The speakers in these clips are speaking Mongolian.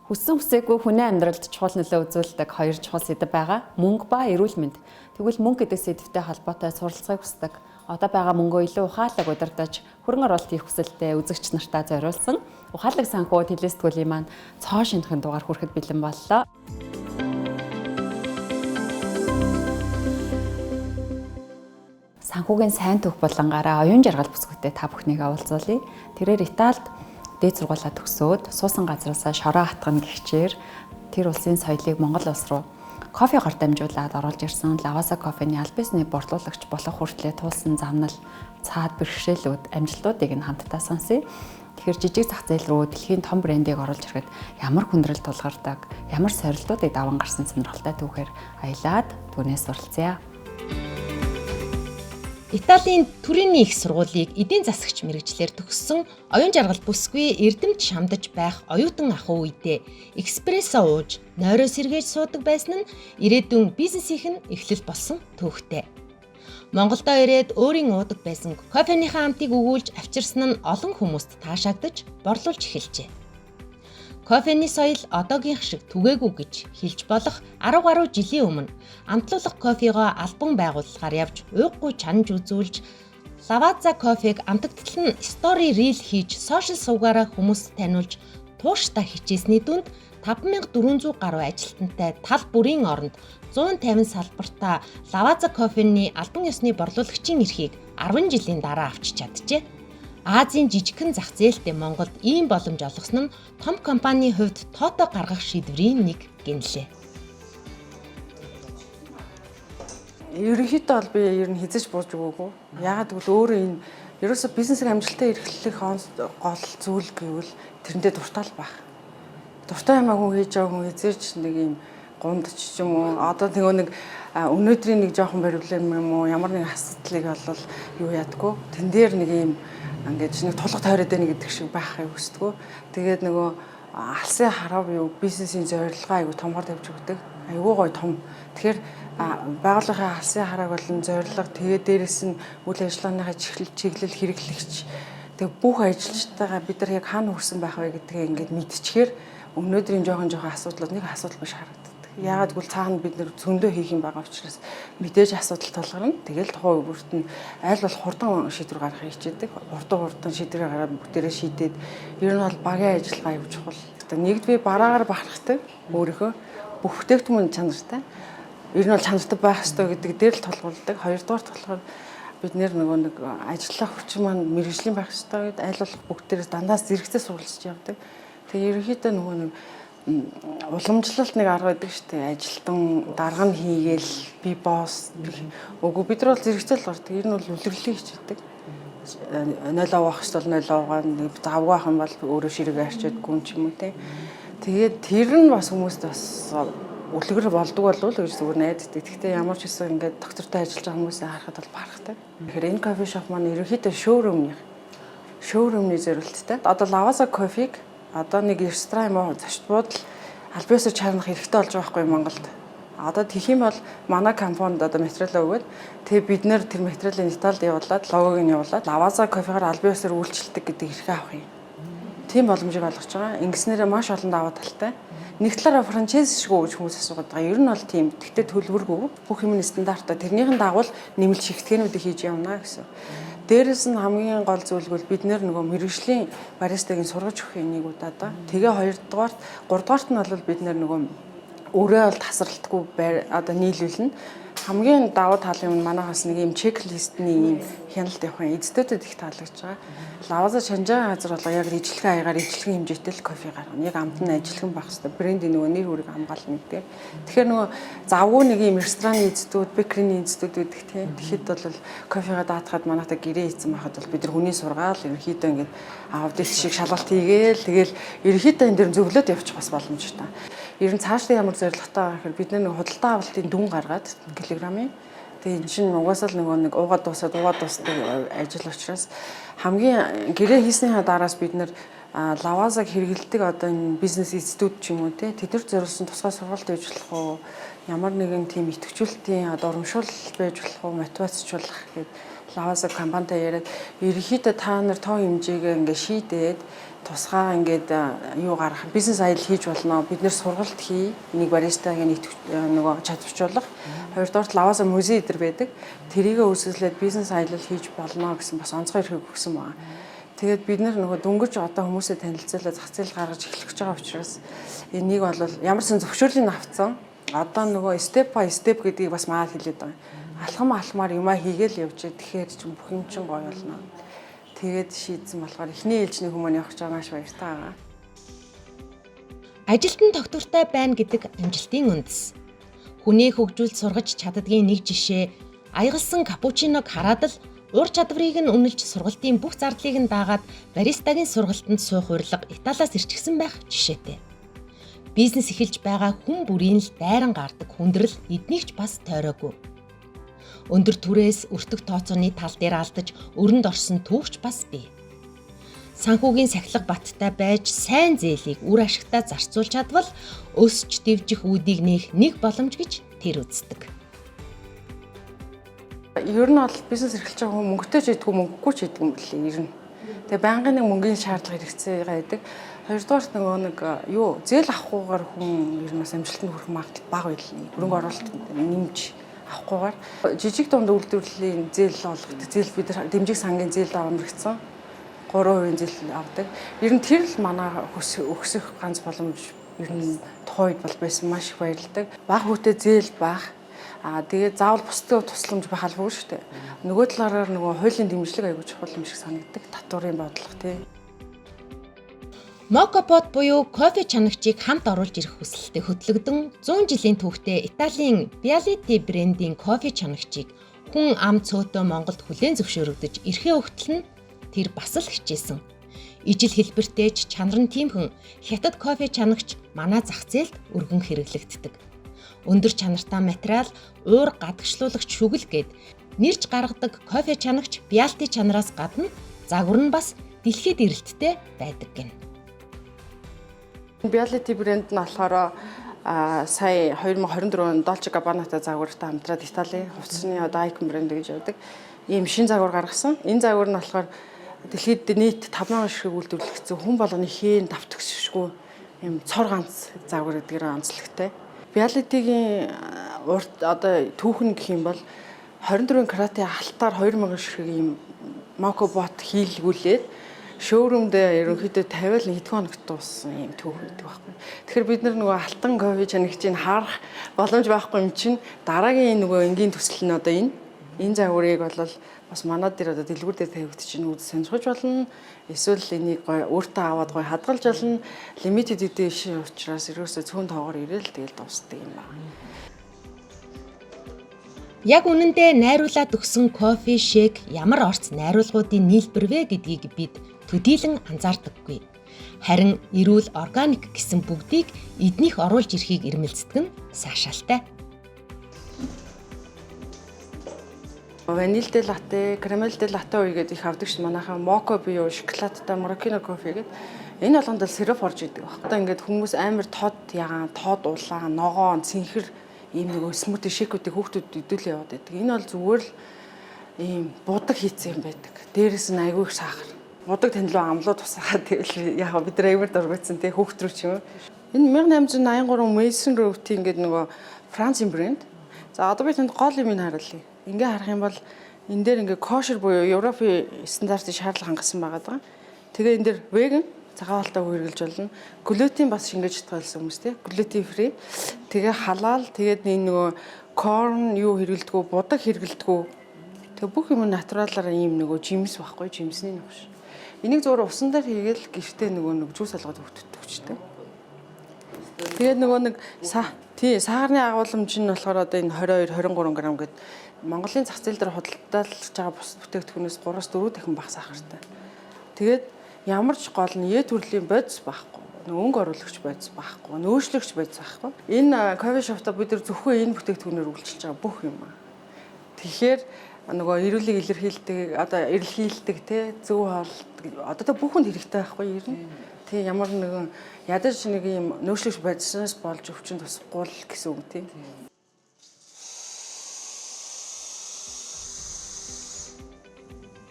Хүссэн хүсээгүй хүний амьдралд чухал нөлөө үзүүлдэг хоёр чухал сэдэв байгаа. Мөнгө ба эрүүл мэнд. Тэгвэл мөнгө гэдэг сэдвтэй холбоотой суралцахыг хүсдэг. Одоо байгаа мөнгөө илүү ухаалаг удирдах, хөрөнгө оруулалт хийх хүсэлтэй үзэгч нартаа зориулсан ухаалаг санхүү телесэтгүүлийн маань цоо шинэхэн дугаар хүрэхэд бэлэн боллоо. Санхүүгийн сайн түүх булангаараа оюун жаргал бүсгүйтэй та бүхнийг уулзуулъя. Тэрээр Италид дээд сургуулаа төгсөөд суусан газраасаа шороо атгана гихчээр тэр улсын соёлыг Монгол улс руу кофегоор дамжуулаад оруулж ирсэн Lavazza кофений аль биесны борлуулагч болох хүртлээр туулсан замнал, цаад бэрхшээлүүд, амжилтуудыг нь хамтдаа сонсъё. Тэгэхээр жижиг зах зээл рүү дэлхийн том брендийг оруулж ирэхэд ямар хүндрэл тулгардаг, ямар сорилтуудыг даван гарсан сонирхолтой түүхээр аялаад түүнээс суралцъя. Италийн Турины их сургуулийг эдийн засагч мэргэжлээр төгссөн оюун жаргал бүсгүй эрдэмт шамдаж байх оюутан ахуй үедээ экспрессо ууж нойроо сэргээж суудаг байсан нь ирээдүйн бизнесийнх нь эхлэл болсон түүхтэй. Монголдо ирээд өөрийн уудаг байсан кофеныхаа амтыг өгүүлж авчирсан нь олон хүмүүст таашаагдаж борлуулж эхэлжээ. Кофений соёл одоогийнх шиг түгээгүй гэж хэлж болох 10 гаруй жилийн өмнө амтлуулах кофегоо албан байгууллагаар явж ууггүй чанаж үзүүлж Lavazza кофег амтагдтал нь story reel хийж сошиал сувгаараа хүмүүст таниулж тууштай хичээсний дүнд 5400 гаруй ажилтнтай тал бүрийн оронд 150 салбартаа Lavazza кофений албан ёсны борлуулагчийн эрхийг 10 жилийн дараа авч чаджээ. Азийн жижигхэн зах зээлтэй Монголд ийм боломж олгосон нь том компанийн хувьд тоотой гаргах шийдвэрийн нэг гэнлээ. Ерөнхийдөө бол би ер нь хизэж бууж өгөөгүй. Яагаад гэвэл өөрөө энэ ерөөсө бизнесийг амжилттай эрхлэх гол зүйл гэвэл тэрэндээ дуртай л байх. Дуртай юм аа хүн хийж байгаа хүн хизээж нэг юм гундч ч юм уу одоо нөгөө нэг өнөөдрийн нэг жоохон проблем юм уу ямар нэг асуудлыг бол юу яадаггүй. Тэн дээр нэг юм ингээд нэг тулга тойроод байна гэдэг шиг байхыг хүсдэггүй. Тэгээд нөгөө алсын хараа буюу бизнесийн зорилгоо айгу томгоор тавьж өгдөг. Айгу гоё том. Тэгэхээр байгууллагын алсын харааг болон зорилго, тэгээд дээрэс нь үйл ажиллагааныхаа чиглэл, хэрэглэгч, тэгээд бүх ажилчтайгаа бид нар яг хаана хүрсэн байх вэ гэдгээ ингээд мэдчихээр өнөөдрийн жоохон жоохон асуудлууд нэг асуудал биш харагддаг. Яагаад гэвэл цаана бид нар зөндөө хийх юм байгаа учраас мэдээж асуудал тулгарна. Тэгэл тухайн үе бүрт нь аль болох хурдан шийдвэр гаргахыг хичээдэг. Хурдан шийдвэр гаргаад бүгдээрээ шийдээд ер нь бол багийн ажиллагаа аюу чухал. Нэгд би бараагаар бахархдаг өөрийнхөө бүх бүтээгдэхүүн чанартай. Ер нь бол чанартай байх ёстой гэдэг дээр л тулгуурладаг. Хоёрдугаарт болохоор бид нөгөө нэг ажиллах хүчин маань мэргэжлийн байх ёстой гэдээ аль болох бүгдээрээ дандаа зэрэгцээ суралцж явдаг. Тэгээ ерөнхийдөө нөгөө нэг уламжлалт нэг арга байдаг шүү дээ. Ажилтан дарга нь хийгээл би босс. Үгүй бид нар бол зэрэгцээ л гардаг. Ер нь бол үлрэрлийг хичээдэг. 0 авах ёстой бол 0 авгаа, нэг завгүй байх юм бол өөрөө ширэг арчаад гүн ч юм уу те. Тэгээд тэр нь бас хүмүүст бас үлгэр болдог болов уу гэж зүгээр найддаг. Гэхдээ ямар ч хэсэг ингээд доктортой ажиллаж байгаа хүмүүсээ харахад бол бахархтай. Тэгэхээр энэ кофе шоп маань ерөнхийдөө шоурумны зорилттой. Одоо Lavazza кофег одоо нэг ресторан юм уу зочд буудал аль биесээр чарнах хэрэгтэй болж байгаа байхгүй Монголд. Одоо тэгэх юм бол манай компанид одоо материалаа өгөөд тэгээ бид нэр тэр материалыг Италид явуулаад логог нь явуулаад Lavazza кофегаар аль биесээр үйлчлдэг гэдэг эрхээ авах юм. Тийм боломжийг олгож байгаа. Ингэснээрээ маш олон даваа талтай. Нэг талаараа франчайз шиг үү гэж хүмүүс асуугаад байгаа. Ер нь бол тийм. Гэхдээ төлбөргүй. Бүх юм нь стандарттай. Тэрнийхэн дагуу нэмэлт шигтгээнүүдийг хийж явна гэсэн. Дээрэс нь хамгийн гол зүйл бол бид нөгөө мэргэжлийн баристаг нь сургаж өгөх юм нэг удаа да. Тэгээ хоёрдугаарт, гуравдугаарт нь бол бид нөгөө өрөө бол тасралтгүй одоо нийлүүлнэ. Хамгийн давуу тал юм манайхаас нэг юм чеклистний юм хяналт явах юм. Эцдүүдэд их таалагдж байгаа. Lavazza чанж байгаа газар болго яг ижлэгэн аягаар ижлэгэн хэмжээтэй л кофе гаргана. Яг амт нь ажиллаган байх хэвээр брендийн нөгөө нэр хүрийг хамгаална гэдэг. Тэгэхээр нөгөө завгүй нэг юм рестораны эцдүүд, бекерийн эцдүүд гэдэг тийм. Тэгэхэд бол кофегаа даатахад манайхаа гэрээ хийцэн байхад бол бид нар хүний сургаал ерөнхийдөө ингээд аудит шиг шалгалт хийгээл тэгэл ерөнхийдөө энэ дэр зөвлөд явчих бас боломжтой. Ер нь цаашдаа ямар зорилготой байгаа гэхээр бид нэг худалдаа авалтын дүн гаргаад килограммын. Тэгээ эн чинь угаасаа л нөгөө нэг уугаад дуусаад уугаад дуусдаг ажил учраас хамгийн гэрээ хийснийхаа дараас бид нэр Lavazza-г хэрэгэлдэг одоо энэ бизнес эцдүүд ч юм уу те тэд нар зориулсан тусгай сургалт байж болох уу, ямар нэгэн тийм идэвхжүүлэлтийн одоо урамшуулал байж болох уу, мотивацчлах гээд Lavazza компанитай яриад ерөнхийдөө та нар тоо хэмжээгээ ингээ шийдээд Тусгай ингээд юу гаргах бизнес аялал хийж болно. Бид нэр сургалт хий. Нэг баристагийн нөгөө чадварчуулах. Хоёрдугаарт Лаваса музей эдэр байдаг. Тэрийгэ үүсгэжлээд бизнес аялал хийж болно гэсэн бас онцгой эрхийг өгсөн байна. Тэгээд бид нар нөгөө дөнгөж одоо хүмүүсээ танилцуулаад зах зээл гаргаж эхлэх гэж байгаа учраас энийг бол ямар ч зөвшөөрлийг авцсан. Одоо нөгөө step by step гэдгийг бас маад хэлээд байгаа. Алхам алхмаар юмаа хийгээл явж байгаа. Тэгэхээр чинь бүх юм чинь гоё болно. Тэгээд шийдсэн болохоор эхний ээлжний хүмүүс явах гэж байгаа, маш баяртай байгаа. Ажилд нь тогтвортой байна гэдэг амжилтын үндэс. Хүнээ хөгжүүлж сургаж чаддгийн нэг жишээ аягалсан капучиног хараад л ур чадварыг нь үнэлж, сургалтын бүх зардлыг нь дагаад баристагийн сургалтанд суух урилга Италиас ирчихсэн байх жишээтэй. Бизнес эхэлж байгаа хүн бүрийн л дайран гардаг хүндрэл эднийг ч бас тойроогүй. Өндөр түрээс өртөг тооцооны тал дээр алдаж өрөнд орсон түүхч бас бий. Санхүүгийн сахилга баттай байж сайн зээлийг үр ашигтай зарцуулж чадвал өсч дэвжих үүдийг нээх нэг боломж гэж тэр үздэг. Ер нь бол бизнес эрхэлж байгаа хүн мөнгөтэй ч идэггүй, мөнгөгүй ч идэг юм билээ ер нь. Тэгээ байнгын нэг мөнгөний шаардлага хэрэгцээ байдаг. Хоёрдугаарт нөгөө нэг юу зээл авахгүйгээр хүн ер нь бас амжилтанд хүрэх магадлал бага байлаа. Хөрөнгө оруулалт нэмж авахгүйгээр жижиг дунд үйлдвэрлэлийн зээл олгодог. Зээл бид нар дэмжих сангийн зээл авмрагдсан. 3% зээл авдаг. Ер нь тэр л манай өксөх ганц боломж ер нь тухайн үед бол байсан, маш их баярладаг. Бага хүүтэй зээл баах. Аа, тэгээд заавал бусдын тусламж байх албагүй шүү дээ. Нөгөө талаараа нөгөө хуулийн дэмжлэг аягүй чухал юм шиг санагддаг. Татварын бодлого тий. Мокопот буюу кофе чанагчийг хамт оруулж ирэх хүсэлтэд хөтлөгдөн 100 жилийн түүхтэй Италийн Bialetti брендийн кофе чанагчийг хүн ам цөөтөө Монголд хүлээн зөвшөөрөгдөж ирэхээ өгтөл нь тэр бас л хичээсэн. Ижил хэлбэртэй ч чанар нь тиймхэн хятад кофе чанагч манай зах зээлд өргөн хэрэглэгддэг. Өндөр чанартай материал, уур гадагшлуулагч шүгэл гээд нэрж гаргадаг кофе чанагч Bialetti чанараас гадна загвар нь бас дэлхийд эрэлттэй байдаг гэнэ. Bialetti брэнд нь болохоор сая 2024 онд Dolce Gabbana-тай загвартай хамтраад Италийн хувцсны одоо icon брэнд гэж явдаг. Ийм шин загвар гаргасан. Энэ загвар нь болохоор дэлхийд нийт 5000 ширхэг үйлдвэрлэгдсэн, хүн болгоны хийн давтагшгүй ийм цор ганц загвар гэдгээр онцлогтой. Bialetti-гийн урт одоо түүхэн гэх юм бол 24 каратын алтаар 2000 ширхэг ийм Moka Pot хийлгүүлээд showroom дээ ерөнхийдөө 50 л хэдхэн хоногт дууссан юм түүх гэдэг байхгүй. Тэгэхээр бид нар нөгөө алтан кофе чанагчийг харах боломж байхгүй юм чинь дараагийн нөгөө энгийн төсөл нь одоо энэ загварыг бол бас манай дээр одоо дэлгүүр дээр тавигдчих чинь үз сонирхож болно. Эсвэл энийг гой өөртөө аваад гой хадгалж болно. Limited edition учраас ерөөсөө цөөн тоогоор ирээл тэгэл дуусдаг юм байна. Яг үнэндээ найруулад өгсөн кофе shake ямар орц найруулгуудын нийлбэр вэ гэдгийг бид төдийлөн анзаардаггүй. Харин эрүүл, органик гэсэн бүгдийг эднийх оруулж ирэхийг эрмэлздэг нь саашаалтай. Ванильтэй латте, карамельтэй латте үе гэдэг их авдаг шин манайхан моко буюу шоколадтай мароккино кофе гэдэг. Энэ болгонд л сироп орж идэг баг. Одоо ингээд хүмүүс амар тод ягаан, тод улаан, ногоон, цэнхэр ийм нэг smoothie shake үүдийг хүүхдүүд идүүлээ яваад байдаг. Энэ бол зүгээр л ийм будаг хийцэн юм байдаг. Дээрээс нь айгүй их сахар. Будаг танилуу амлуу тусахаа тэгэл яг бид нар аягүй дургуйцсан тий хүүхд рүү ч юм. Энэ 1883 Maison Routy ингээд нөгөө Францын брэнд. За, одоо би танд гол юм харуулъя. Ингээ харах юм бол энэ дээр ингээ kosher буюу Европын стандартын шаардлага хангасан байгаа даа. Тэгээ энэ дээр vegan, цагаан хоолтой хэрэглэж болно. Глютен бас шингээж чадах хүмүүс тий. Gluten free. Тэгээ халаал, тэгээд энэ нөгөө corn юу хэрэглэдэггүй, будаг хэрэглэдэггүй. Тэгээ бүх юм natural аар ийм нөгөө жимс байхгүй, жимсний новш. Энийг зөвхөн усан дээр хийгээл гэртээ нөгөө нэг juice олгоод хөвтдөг чтэй. Тэгээд нөгөө нэг тий сахарны агуулмж нь болохоор одоо энэ 22 23 г гээд Монголын зах зээл дээр худалдаалж байгаа бус бүтээгдэхүүнээс 3-4 дахин бага сахартай. Тэгээд ямар ч гол нь Е төрлийн бодис байхгүй. Өнгө оруулагч бодис байхгүй, нөөцлөгч бодис байхгүй. Энэ coffee shop та бид нар зөвхөн энэ бүтээгдэхүүнээр үйлчилж байгаа бүх юм аа. Тэгэхээр нөгөө эрүүлийг илэрхийлдэг, одоо эрэлхийлдэг те зөв хоол одоо тэ бүх хүнд хэрэгтэй байхгүй ер нь. Тий, ямар нэгэн ядаж нэг юм нөөцлөгч бодисноос болж өвчин тусахгүй л гэсэн үг тий.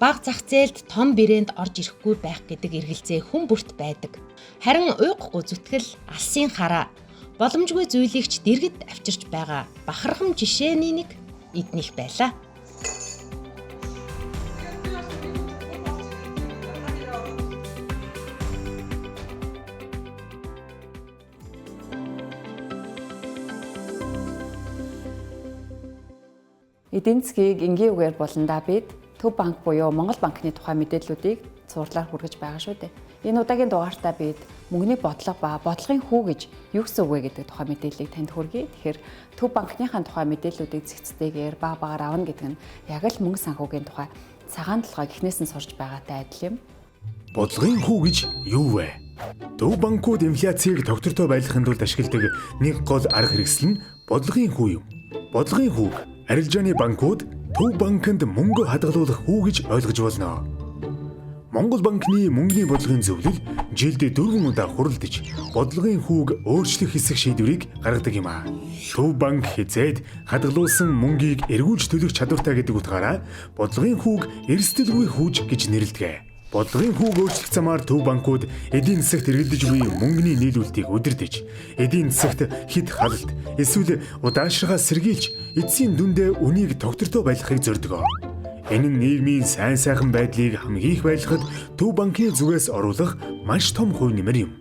Бага зах зээлд том брэнд орж ирэхгүй байх гэдэг эргэлзээ хүн бүрт байдаг. Харин уйггүй зүтгэл, алсын хараа, боломжгүй зүйлийг ч дэргэд авчирч байгаа бахархам жишээний нэг эднийх байлаа. Эдийн засгийг энгийн үгээр болондаа бид Төв банк буюу Монгол банкны тухай мэдээллүүдийг цуурлаар хүргэж байгаа шүү дээ. Энэ удаагийн дугаартаа бид мөнгөний бодлого ба бодлогын хүү гэж юу гэсэн үг вэ гэдэг тухай мэдээллийг танд хүргэе. Тэгэхээр Төв банкныхаа тухай мэдээллүүдийг зэгцтэйгээр баг багаар авна гэдэг нь яг л мөнгө санхүүгийн тухай цагаан толгойг эхнээс нь сурч байгаатай адил юм. Бодлогын хүү гэж юу вэ? Төв банкуд инфляцийг тогтвортой байлгахын тулд ашигладаг нэг гол арга хэрэгсэл нь бодлогын хүү юм. Бодлогын хүүг арилжааны банкуд Төв банкнд мөнгө хадгалуулах хүү гэж ойлгож болно. Монгол банкны мөнгөний бодлогын зөвлөл жилд 4 удаа хуралдаж бодлогын хүүг өөрчлөх хэсэг шийдвэрийг гаргадаг юм аа. Төв банк хэзээд хадгалуулсан мөнгийг эргүүлж төлөх чадвартай гэдэг утгаараа бодлогын хүүг эрсдэлгүй хүүж гэж нэрлэдэг. Бодлогын хүүг өөрчлөх замаар төв банкуд эдийн засагт эргэлдэж буй мөнгөний нийлүүлэлтийг удирдах, эдийн засагт хэд халалт эсвэл удаашрахаа сэргийлж эцсийн дүндээ үнийг тогтвортой байлгахыг зордгоо. Энэ нь нийгмийн сайн сайхан байдлыг хамгийн их байлгахад төв банкны зүгээс оруулах маш том хувь нэмэр юм.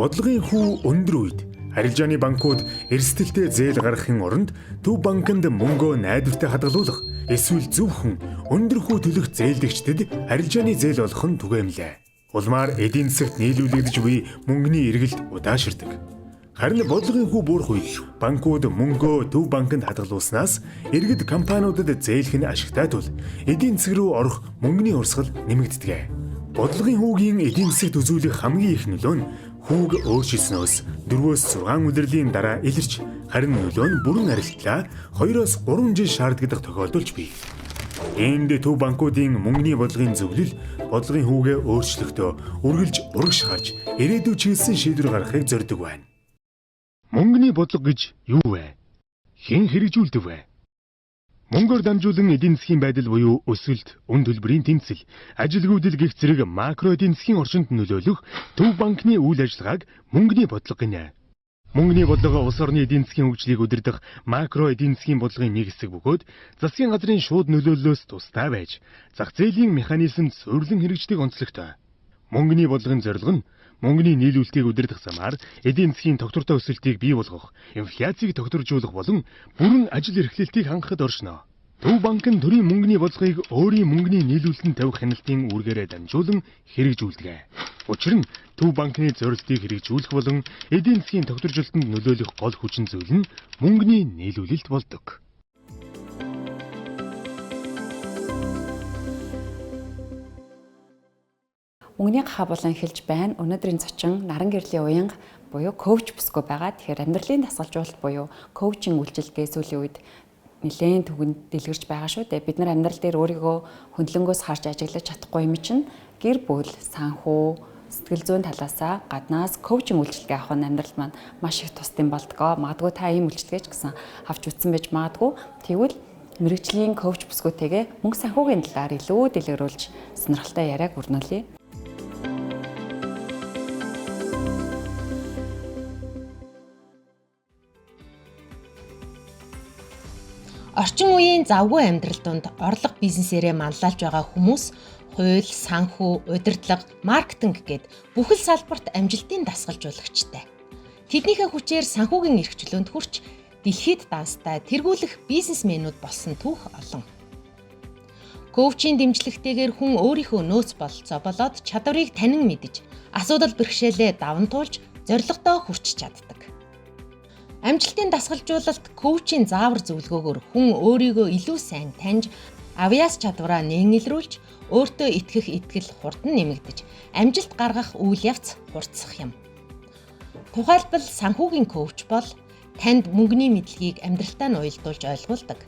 Бодлогын хүү өндөр үед арилжааны банкуд эрсдэлтэй зээл гаргахын оронд төв банкнд мөнгөө найдвартай хадгалуулах эсвэл зөвхөн өндөр хүү төлөх зээлдэгчдэд арилжааны зээл олох нь түгээмлээ. Улмаар эдийн засагт нийлүүлэгдэж буй мөнгөний эргэлт удаашрдаг. Харин бодлогын хүү буурах үед банкуд мөнгөө төв банкнд хадгалуулснаас иргэд компаниудад зээлэх нь ашигтай тул эдийн засаг руу орох мөнгөний урсгал нэмэгддэг. Бодлогын хүүгийн эдийн засагт үзүүлэх хамгийн их нөлөө нь хүүг өөрчилснөөс 4-6 улирлын дараа илэрч харин нөлөө нь бүрэн арилтлаа 2-3 жил шаардлагадах тохиолдолж бий. Энд төв банкуудын мөнгөний бодлогын зөвлөл бодлогын хүүгээ өөрчлөхдөө үргэлж урагш харж ирээдүй чиглэсэн шийдвэр гаргахыг зорддог байна. Мөнгөний бодлого гэж юу вэ? Хэн хэрэгжүүлдэг вэ? Мөнгөөр дамжуулан эдийн засгийн байдал буюу өсөлт, үн төлбөрийн тэнцэл, ажилгүйдэл гэх зэрэг макро эдийн засгийн орчинд нөлөөлөх Төв банкны үйл ажиллагааг мөнгөний бодлого гинэ. Мөнгөний бодлого улс орны эдийн засгийн хөгжлийг удирдах макро эдийн засгийн бодлогын нэг хэсэг бөгөөд засгийн газрын шууд нөлөөллөөс тусдаа байж зах зээлийн механизмд суйрлан хэрэгждэг онцлогтой. Мөнгөний бодлогын зорилго нь мөнгөний нийлүүлэлтийг удирдах замаар эдийн засгийн тогтвортой өсөлтийг бий болгох, инфляцийг тогтворжуулах болон бүрэн ажил эрхлэлтийг хангахад оршино. Төв банк нь төрийн мөнгөний бодлогыг өөрийн мөнгөний нийлүүлэлтэнд тавих хяналтын үүргээрээ дамжуулан хэрэгжүүлдэг. Учир нь Төв банкны зорилтыг хэрэгжүүлэх болон эдийн засгийн тогтворжуулалтанд нөлөөлөх гол хүчин зүйл нь мөнгөний нийлүүлэлт болдог. Мөнгөний гахаа болон эхэлж байна. Өнөөдрийн зочин наран гэрлийн уянга буюу коуч бүсгүй байгаа. Тэгэхээр амьдралын дасгалжуулалт буюу коучинг үйлчилгээ сүүлийн үед нэлээд түгэнд дэлгэрч байгаа шүү дээ. Бид нар амьдрал дээр өөрийгөө хөндлөнгөөс харж ажиглаж чадахгүй юм чинь гэр бүл, санхүү, сэтгэл зүйн талаасаа гаднаас коучинг үйлчилгээ авах нь амьдрал маань маш их тусдсан болдгоо. Магадгүй та ийм үйлчилгээ ч гэсэн авч үзсэн байж магадгүй. Тэгвэл мэрэгжлийн коуч бүсгүйтэйгээ мөнгө санхүүгийн талаар илүү дэлгэрүүлж сонирхолтой яриаг өрнүүлье. Орчин үеийн завгүй амьдрал донд орлого бизнесээрээ манлайлж байгаа хүмүүс хууль, санхүү, удирдлага, маркетинг гээд бүхэл салбарт амжилтын дасгалжуулагчтай. Тэднийхээ хүчээр санхүүгийн эрх чөлөөнд хүрч дэлхийд данстай тэргүүлэх бизнесмэнүүд болсон түүх олон. Коучийн дэмжлэгтэйгээр хүн өөрийнхөө нөөц бололцоо болоод чадварыг танин мэдэж, асуудал бэрхшээлээ даван туулж зорилгодоо хүрч чаддаг. Амжилтын дасгалжуулалт коучийн заавар зөвлөгөөгөөр хүн өөрийгөө илүү сайн таньж, авьяас чадвараа нээн илрүүлж, өөртөө итгэх итгэл хурдан нэмэгдэж, амжилт гаргах үйл явц хурцсах юм. Тухайлбал санхүүгийн коуч бол танд мөнгөний мэдлэгийг амьдралтаа нь уялдуулж ойлгуулдаг.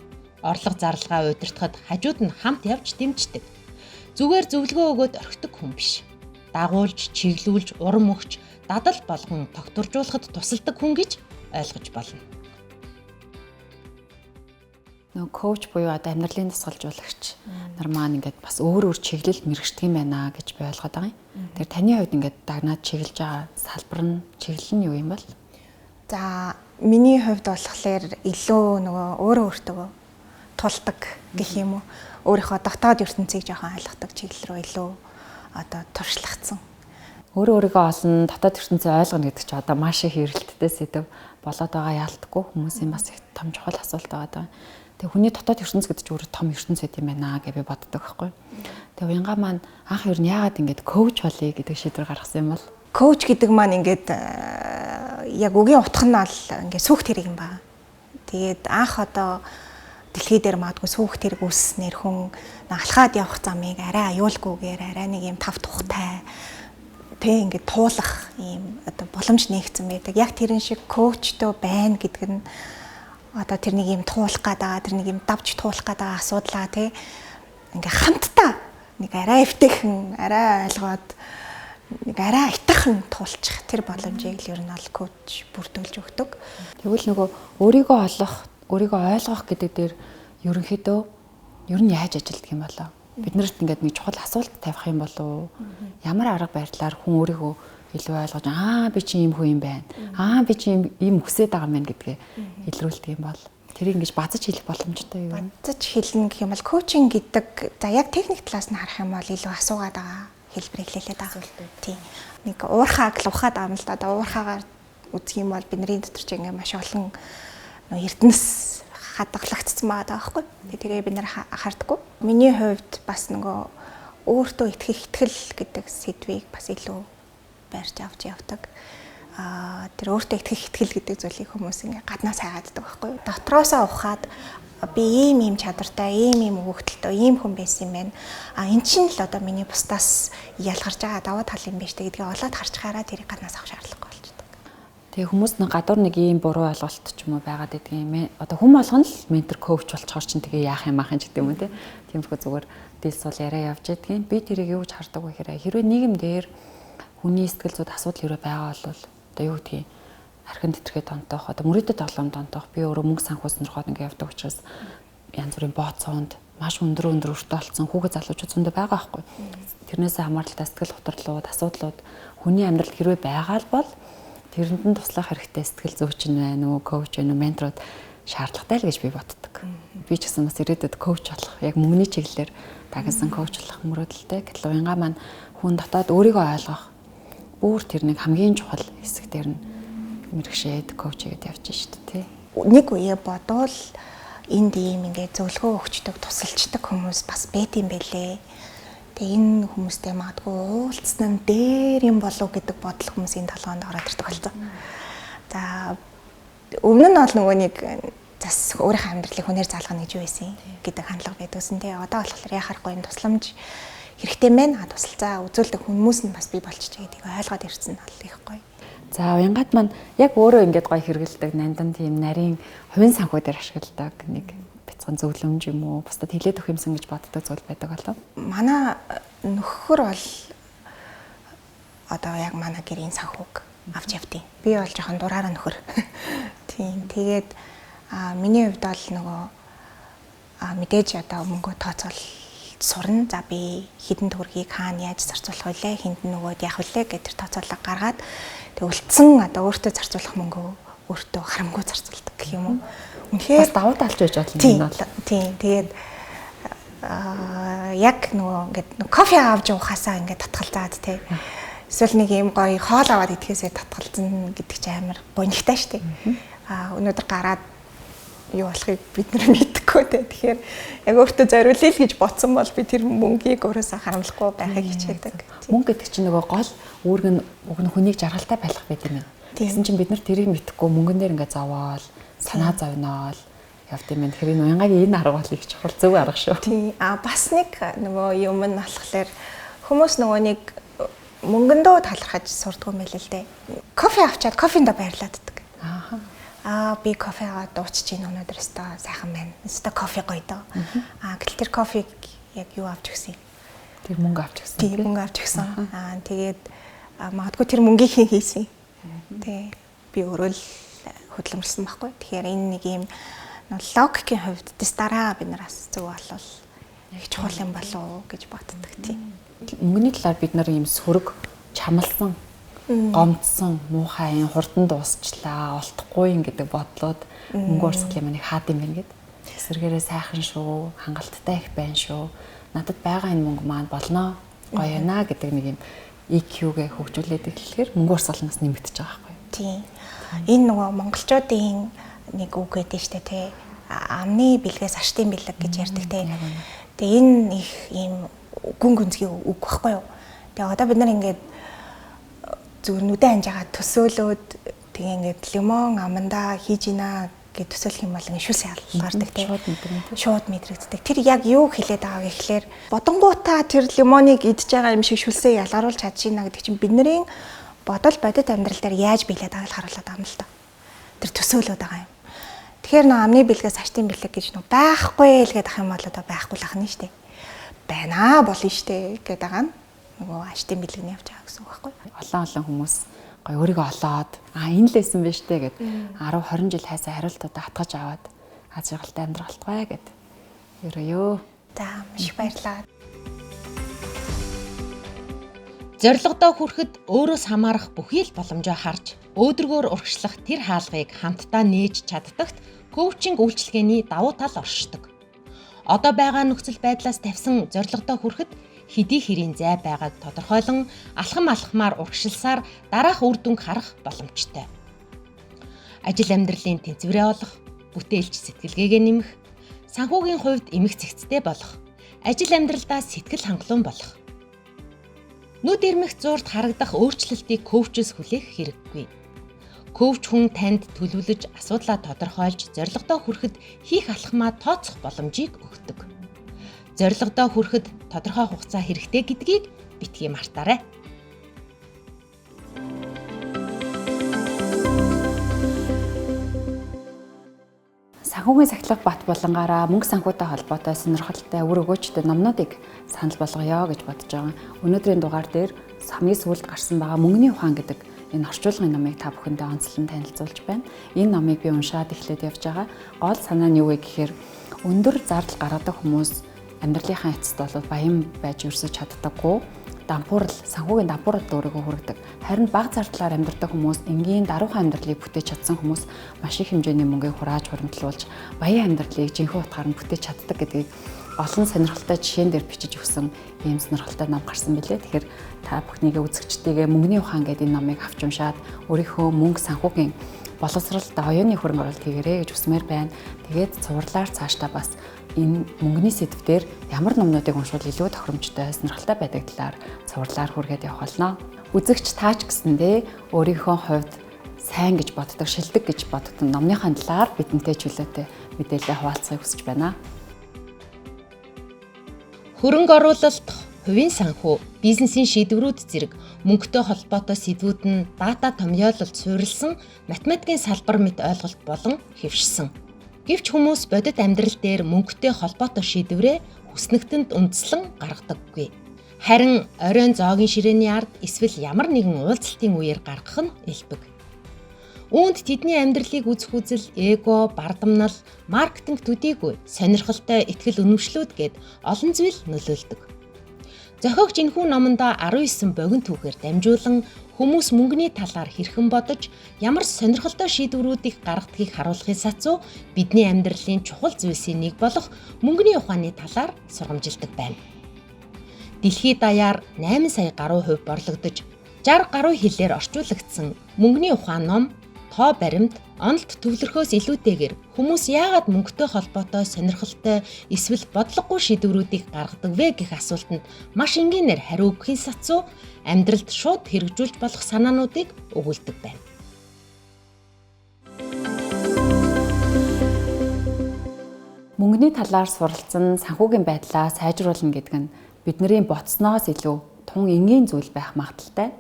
Орлого зарлагаа удирдахад хажууд нь хамт явж дэмждэг. Зүгээр зөвлөгөө өгөөд орхидог хүн биш. Дагуулж, чиглүүлж, урам өгч, дадал болгон тогтворжуулахад тусалдаг хүн гэж ойлгож болно. Нөгөө коуч буюу одоо амьдралын дасгалжуулагч Бид нар маань ингээд бас өөр өөр чиглэл мэргэждэг юм байна гэж би ойлгоод байгаа юм. Тэгэхээр таны хувьд ингээд дагнаад чиглэж байгаа салбар нь, чиглэл нь юу юм бол? За, миний хувьд болохоор илүү нөгөө өөрөө өөртөө тулдаг гэх юм уу. Өөрийнхөө дотоод ертөнцийг жоохон ойлгодог чиглэл рүү илүү одоо туршлагдсан. Өөрөө өөрийгөө олно, дотоод ертөнцөө ойлгоно гэдэг чинь одоо маш их эрэлттэй сэдэв болоод байгаа, яалтгүй хүмүүсийн бас их том чухал асуулт байгаа даа. Тэгээ хүний дотоод ертөнц гэдэг чинь өөрөө том ертөнц байт юм байна гэж би боддог байхгүй. Тэгээ Уянга маань анх ер нь яагаад ингэж coach болъё гэдэг шийдвэр гаргасан юм бол? Coach гэдэг маань ингээд яг үгийн утга нь бол ингээд сүйх тэрэг юм байна. Тэгээд анх одоо дэлхий дээр магадгүй сүйх тэрэг үүсснээр хүн алхаад явах замыг арай аюулгүйгээр, арай нэг юм тав тухтай тэ ингээд туулах ийм одоо боломж нээгдсэн байдаг. Яг тэрэн шиг coach той байна гэдэг нь одоо тэр нэг юм туулах гээд байгаа, тэр нэг юм давж туулах гээд байгаа асуудлаа тэ ингээ хамтдаа нэг арай эвтэйхэн, арай ойлгоод, нэг арай аятайхан туулчих тэр боломжийг л ер нь бол coach бүрдүүлж өгдөг. Тэгвэл нөгөө өөрийгөө олох, өөрийгөө ойлгох гэдэг дээр ерөнхийдөө ер нь яаж ажилладаг юм болоо? Бид нарт ингээд нэг чухал асуулт тавих юм болов уу? Ямар арга барилаар хүн өөрийгөө илүү ойлгож, аа, би чи ийм хүн юм байна. Аа, би чи ийм ийм хүсээд байгаа юм байна гэдгээ илрүүлдэг юм бол, тэрийг ингэж базаж хэлэх боломжтой юу? Базаж хэлнэ гэх юм бол coaching гэдэг, за, яг техник талаас нь харах юм бол илүү асуугаад байгаа хэлбэр эхлээлээд байгаа. Тийм. Нэг уурхааг л ухаад байгаа юм л да. Одоо уурхаагаар үзэх юм бол бидний дотор ч ингээ маш олон эрдэнэс хадгалагдсан байгаа байхгүй. Тэгээ тэрийг бид нар хардггүй. Миний хувьд бас нөгөө өөртөө итгэх итгэл гэдэг сэдвийг бас илүү барьж авч явдаг. Тэр өөртөө итгэх итгэл гэдэг зүйлийг хүмүүс ингээ гаднаас хайгааддаг байхгүй юу? Дотроосоо ухаад би ийм ийм чадвартай, ийм ийм өгөгдөлтэй, ийм хүн байсан юм байна. А эн чинь л одоо миний бусдаас ялгарч байгаа давуу тал юм байна шүү дээ гэдгийг олоод харчхаараа тэрийг гаднаас авах шаардлагагүй болчихдог. Тэгээ хүмүүс нэг гадуур нэг ийм буруу ойлголт ч юм уу байгаад байдаг юм. Одоо хүн болгоно л ментор, coach болчоор чинь тэгээ яах юм аах юм ч гэдэг юм уу те. Тиймэрхүү зүгээр дийл суул яриа явж байдгийн. Би тэрийг юу гэж хардаг вэ гэхээр хэрвээ нийгэм дээр хүний сэтгэл зүйд асуудал хэрвээ байгаа бол одоо юу гэдгийг, архин тэтэрхий донтоох, одоо мөрөөдөд тоглоом донтоох, би өөрөө мөнгө санхүү сонирхоод ингэ явдаг учраас янз бүрийн бооцоонд маш өндөр өндөр өртөө олцсон хүүхэд залуучууд зөндөө байгаа байхгүй. Тэрнээсээ хамааралтай сэтгэл гутралууд, асуудлууд хүний амьдралд хэрвээ байгаа л бол тэрэнд нь туслах хэрэгтэй сэтгэл зүйч нь байна уу, coach байна уу, менторууд шаардлагатай л гэж би боддог. Би ч гэсэн бас ирээдүйд coach болох, яг мөнгөний чиглэлээр дагнасан coach болох мөрөөдөлтэй. Гэтэл Уянга маань хүн дотоод өөрийгөө ойлгох бүр тэр нэг хамгийн чухал хэсэг дээр нь мэргэшээд coach хийгээд явж шít тий. Нэг үе бодвол энд ийм ингээд зөвлөгөө өгчдөг, тусалчдаг хүмүүс бас байт юм бэлээ. Тэгээ энэ хүмүүстэй магадгүй уулзсан нь дээр юм болов гэдэг бодол хүмүүсийн толгойнд ороод ирдэг болсон. За, өмнө нь бол нөгөө нэг зас өөрийнхөө амьдралыг хүнээр заалгана гэж юу байсан гэдэг хандлага байдагсан тий. Одоо болохоор яхахгүй энэ тусламж хэрэгтэй мэн, тусалцаа үзүүлдэг хүмүүс нь бас бий болчихжээ гэдгийг ойлгоод ирсэн нь бол их гоё. За, Уянгад маань яг өөрөө ингээд гоё хэрэгэлдэг нандан тийм нарийн хувийн санхүү дээр ашигладаг нэг бяцхан зөвлөмж юм уу, бусдад хэлээд өгөх юмсан гэж боддог зүйл байдаг болов? Манай нөхөр бол одоо яг манай гэрийн санхүүг авч явдیں۔ Би бол жоохон дураараа нөхөр. Тийм. Тэгээд миний хувьд бол нөгөө мэдээж одоо мөнгө тооцоол сурна. За, би хэдэн төгрөгийг хаана яаж зарцуулах вүлээ, хэнд нь нөгөөд яах вүлээ гэх тэр тооцоолоо гаргаад тэг үлдсэн одоо өөртөө зарцуулах мөнгөө өөртөө харамгүй зарцуулдаг гэх юм уу. Үнэхээр бас давуу талч байж болно энэ бол. Тийм. Тэгээд яг нөгөө ингээд кофе авч уухаасаа ингээд татгалзаад те. Эсвэл нэг юм гоё хоол аваад идэхээсээ татгалзана гэдэг чинь амар гонигтай штэ. Өнөөдөр гараад юу болохыг бид нар мэдэхгүй те. Тэгэхээр яг өөртөө зориулъя л гэж бодсон бол би тэр мөнгийг өөрөөсөө харамлахгүй байхыг хичээдэг. Мөнгө гэдэг чинь нөгөө гол үүрэг нь уг нь хүнийг жаргалтай байх байт юм байна. Тэгсэн чинь бид нар тэрийг мэдэхгүй мөнгөн дээр ингээ зовоол, санаа зовноол явд юм байна. Тэгэхээр энэ Уянгагийн энэ арга бол их чухал зөв арга шүү. Тийм. Бас нэг нөгөө юм нь болохоор хүмүүс нөгөө нэг мөнгөндөө талархаж сурдгүй юм байл л дээ. Кофе авчаад кофендо байрлааддаг. Би кофе аваад ууччих чинь өнөөдөр өстой сайхан байна. Өстой кофе гоё доо. Гэтэл тэр кофег яг юу авч өгсөн юм? Тэр мөнгө авч өгсөн. Тийм, мөнгө авч өгсөн. Тэгээд магадгүй тэр мөнгийг хэн хийсэн? Тэ, би өөрөө л хөдөлмөрлсөн байхгүй. Тэгэхээр энэ нэг юм логикийн хувьд дэс дараа бид нараас зөв болвол Их чухал юм болов уу гэж боддог тийм. Мөнгөний талаар бид нар ийм сөрөг чамлсан, гомдсон, муухай юм хурдан дуусчлаа, олдохгүй юм гэдэг бодлоод мөнгө урсгалын маань хаад юм байна гэд. Эсвэргээрээ сайхан шүү, хангалттай их байна шүү. Надад байгаа энэ мөнгө маань болно, гоё байна гэдэг нэг юм EQ-гээ хөгжүүлээд эхлэхээр мөнгө урсгалнаас нэмэгдэж байгаа байхгүй юу? Тийм. Энэ нөгөө монголчуудын нэг үг гэдэг штэ тий. Амны бэлгээс аштын бэлэг гэж ярьдаг тий. Тэгээ энэ их ийм гүн гүнзгий үг байхгүй юу? Тэгээ одоо бид нар ингээд зүгээр нүдэн анжаагаа төсөөлөөд тэгээ ингээд лимон амандаа хийж ийна гэж төсөөлөх юм бол ингээд шүс ялгардаг тий. Шууд мэдрэгддэг. Тэр яг юу хэлээд байгаа гэхлээр бодонгуудаа тэр лимоныг идж байгаа юм шиг шүлсээ ялгаруулж чадшийна гэдэг чинь бидний бодол бодит амьдрал дээр яаж биелээд байгааг л харуулдаг юм л та. Тэр төсөөлөд байгаа юм. Тэгэхээр нөө амны бэлгээс аштын бэлэг гэж нөө байхгүй л гэдэг ах юм бол одоо байхгүй л ах нь штэ. Байна болно штэ гэдэг байгаа нь нөгөө аштын бэлэг нь явж байгаа гэсэн үг байхгүй. Олон хүмүүс гой өөрийгөө олоод энэ л байсан байж тээ гэд 10 20 жил хайсан хариултуудаа хатгаж аваад аз жаргалтай амьдралтгай гэд. Ерөөё. За маш их баярлалаа. Зорилгодоо хүрэхэд өөрөөс хамаарах бүхий л боломжоо харж өөдрөгөөр урагшлах тэр хаалгыг хамтдаа нээж чаддагт коучинг үйлчилгээний давуу тал оршдог. Одоо байгаа нөхцөл байдлаас тавьсан зорилгодоо хүрэхэд хэдий хэрийн зай байгааг тодорхойлон алхам алхмаар урагшилсаар дараах үр дүнг харах боломжтой. Ажил амьдралын тэнцвэрээ олох, бүтээлч сэтгэлгээгээ нэмэх, санхүүгийн хувьд эмх зэгцтэй болох, ажил амьдралдаа сэтгэл хангалуун болох. Нүд ирмэх зуурт харагдах өөрчлөлтийг коучээс хүлээх хэрэггүй. Коуч хүн танд төлөвлөж, асуудлаа тодорхойлж, зорилгодоо хүрэхэд хийх алхмаа тооцох боломжийг өгдөг. Зорилгодоо хүрэхэд тодорхой хугацаа хэрэгтэй гэдгийг битгий мартаарай. Санхүүгийн сахилга бат булангаараа мөнгө санхүүтэй холбоотой сонирхолтой үр өгөөчтэй номнуудыг санал болгоё гэж бодож байгаа. Өнөөдрийн дугаар дээр хамгийн сүүлд гарсан байгаа Мөнгөний ухаан гэдэг энэ орчуулгын номыг та бүхэндээ онцлон танилцуулж байна. Энэ номыг би уншаад эхлээд явж байгаа. Гол санаа нь юу вэ гэхээр өндөр зардал гаргадаг хүмүүс амьдралынхаа эцэст бол баян байж ерөөсөж чаддаггүй. Дампуурал, санхүүгийн дампууралд өөрийгөө хүргэдэг. Харин бага зардлаар амьдардаг хүмүүс, энгийн даруухан амьдралыг бүтээж чадсан хүмүүс маш их хэмжээний мөнгийг хурааж хуримтлуулж баян амьдралыг жинхэнэ утгаар нь бүтээж чаддаг гэдгийг олон сонирхолтой жишээн дээр бичиж өгсөн ийм сонирхолтой ном гарсан билээ. Тэгэхээр та бүхнийгээ үзэгчдийгээ Мөнгөний ухаан гэдэг энэ номыг авч уншаад өөрийнхөө мөнгө санхүүгийн боловсролд оюуны хөрөнгө оруулалт хийгэрэй гэж хүсмээр байна. Тэгээд цувралаар цаашдаа бас энэ мөнгөний сэдв дээр ямар номнуудыг уншвал илүү тохиромжтой, сонирхолтой байдаг талаар цувралаар хүргээд явах болно. Үзэгч таач гэсэндээ өөрийнхөө хувьд сайн гэж боддог, шилдэг гэж боддог номныхаа талаар бидэнтэй чөлөөтэй мэдээлэл хуваалцахыг хүсэж байна. Хөрөнгө оруулалт, хувийн санхүү, бизнесийн шийдвэрүүд зэрэг мөнгөтэй холбоотой сэдвүүд нь дата томьёололд суурилсан математикийн салбар мэт ойлголт болон хэвшсэн. Гэвч хүмүүс бодит амьдрал дээр мөнгөтэй холбоотой шийдвэрээ хүснэгтэнд үндэслэн гаргадаггүй. Харин оройн зоогийн ширээний ард эсвэл ямар нэгэн уулзалтын үеэр гаргах нь элбэг. Үүнд тэдний амьдралыг үзэх үзэл, эго, бардамнал, маркетинг төдийгүй сонирхолтой итгэл үнэмшлүүд гээд олон зүйл нөлөөлдөг. Зохиогч энэхүү номондоо 19 богино түүхээр дамжуулан хүмүүс мөнгөний талаар хэрхэн бодож, ямар сонирхолтой шийдвэрүүдийг гаргадгийг харуулахын сацуу бидний амьдралын чухал зүйлсийн нэг болох мөнгөний ухааны талаар сургамжилдаг байна. Дэлхийд даяар 8 сая гаруй хувь борлогдож, 60 гаруй хэлээр орчуулагдсан Мөнгөний ухаан ном тоо баримт, онолт төвлөрхөөс илүүтэйгээр хүмүүс яагаад мөнгөтэй холбоотой сонирхолтой эсвэл бодлогогүй шийдвэрүүдийг гаргадаг вэ гэх асуултанд маш энгийнээр хариу өгөхийн сацуу амьдралд шууд хэрэгжүүлж болох санаануудыг өгүүлдэг байна. Мөнгөний талаар суралцсан, санхүүгийн байдлаа сайжруулна гэдэг нь бидний бодсноос илүү тун энгийн зүйл байх магадaltaй.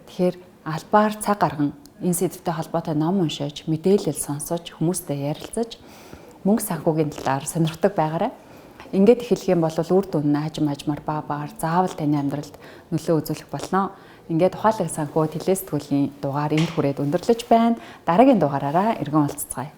Тэгэхээр албаар цаг гарган энэ сэдвтэй холбоотой ном уншиж, мэдээлэл сонсож, хүмүүстэй ярилцаж мөнгө санхүүгийн талаар сонирхдаг байгаарай. Ингээд эхлэх юм бол үр дүн нь аажим аажмаар баа баагаар заавал таны амьдралд нөлөө үзүүлэх болно. Ингээд ухаалаг санхүү телесэтгүүлийн дугаар энд хүрээд өндөрлөж байна. Дараагийн дугаараараа эргэн уулзцгаая.